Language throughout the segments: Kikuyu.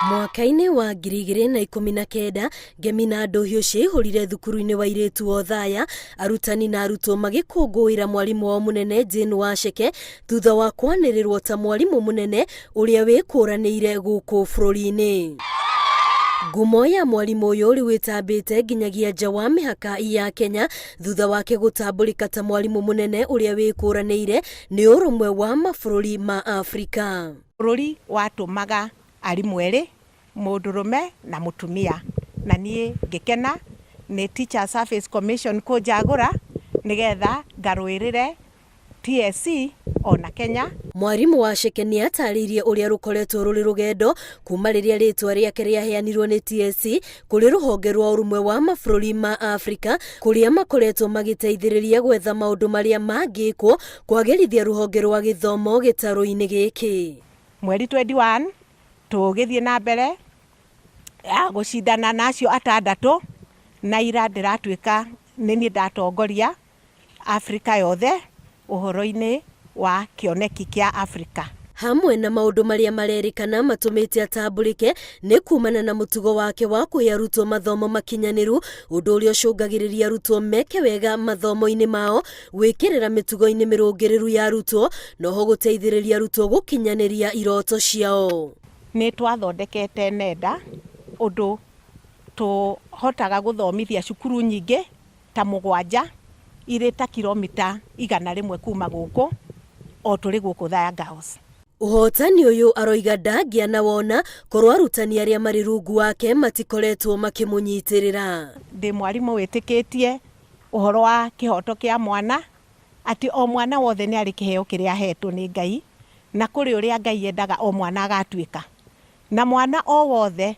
Mwaka-inĩ wa 2019, ngemi na ndũhiũ ciaihũrire thukuru-inĩ wa airĩtu wa Othaya, arutani na arutwo magĩkũngũĩra mwarimũ wao mũnene Jane Waceke thutha wa kwanĩrĩrwo ta mwarimũ mũnene ũrĩa wĩkũranĩire gũkũ bũrũri-inĩ. Ngumo ya mwarimũ ũyũ rĩu ĩtambĩte nginyagia nja wa mĩhaka ya Kenya thutha wake gũtambũrĩka ta mwarimũ mũnene ũrĩa wĩkũranĩire nĩ ũrũmwe wa mabũrũri ma Afrika. Bũrũri watũmaga arimũ erĩ, mũndũrũme na mũtumia, na niĩ ngĩkena nĩ Teacher Service Commission kũnjagũra nĩgetha ngarũĩrĩre TSC ona Kenya. Mwarimũ Waceke nĩ atarĩirie ũrĩa rũkoretwo rũrĩ rũgendo kuma rĩrĩa rĩtwa rĩake rĩaheanirwo nĩ TSC kũrĩ rũhonge rwa ũrũmwe wa mabũrũri ma Afrika kũrĩa makoretwo magĩteithĩrĩria gwetha maũndũ marĩa mangĩkwo kwagĩrithia rũhonge rwa gĩthomo gĩtarũ-inĩ gĩkĩ. Mweri 21 tũgĩthiĩ na mbere ya gũcindana na acio atandatũ, na ira ndĩratuĩka nĩ niĩ ndatongoria Afrika yothe ũhoro-inĩ wa kĩoneki kĩa Afrika. Hamwe na maũndũ marĩa marerĩkana matũmĩte atambũrĩke nĩ kumana na mũtugo wake wa kũhe arutwo mathomo makinyanĩru, ũndũ ũrĩa ũcũngagĩrĩria arutwo meke wega mathomo-inĩ mao, gwĩkĩrĩra mĩtugo-inĩ mĩrũngĩrĩru ya arutwo, na oho gũteithĩrĩria arutwo gũkinyanĩria iroto ciao. Nĩ twathondekete nenda ũndũ tũhotaga gũthomithia cukuru nyingĩ ta mũgwanja irĩ ta kilomita 100 kuma gũkũ o tũrĩ gũkũ Othaya Girls. Ũhotani ũyũ aroiga ndangĩanawona korwo arutani arĩa marĩ rungu wake matikoretwo makĩmũnyitĩrĩra. Ndĩ mwarimũ wĩtĩkĩtie ũhoro wa kĩhoto kĩa mwana, atĩ o mwana wothe nĩ arĩ kĩheo kĩrĩa ahetwo nĩ Ngai, na kũrĩ ũrĩa Ngai endaga o mwana agatuĩka. Na mwana o wothe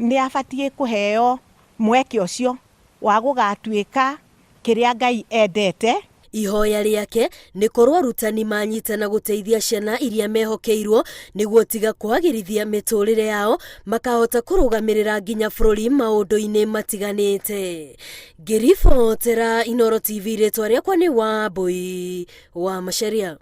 nĩ abatiĩ kũheo mweke ũcio wa gũgatuĩka kĩrĩa Ngai endete. Ihoya rĩake nĩ korwo arutani manyitana gũteithia ciana iria mehokeirwo nĩguo tiga kwagĩrithia mĩtũrĩre yao makahota kũrũgamĩrĩra nginya bũrũri maũndũ-inĩ matiganĩte. Ngĩribotera Inooro TV rĩtwa rĩakwa nĩ Wambui wa Macharia.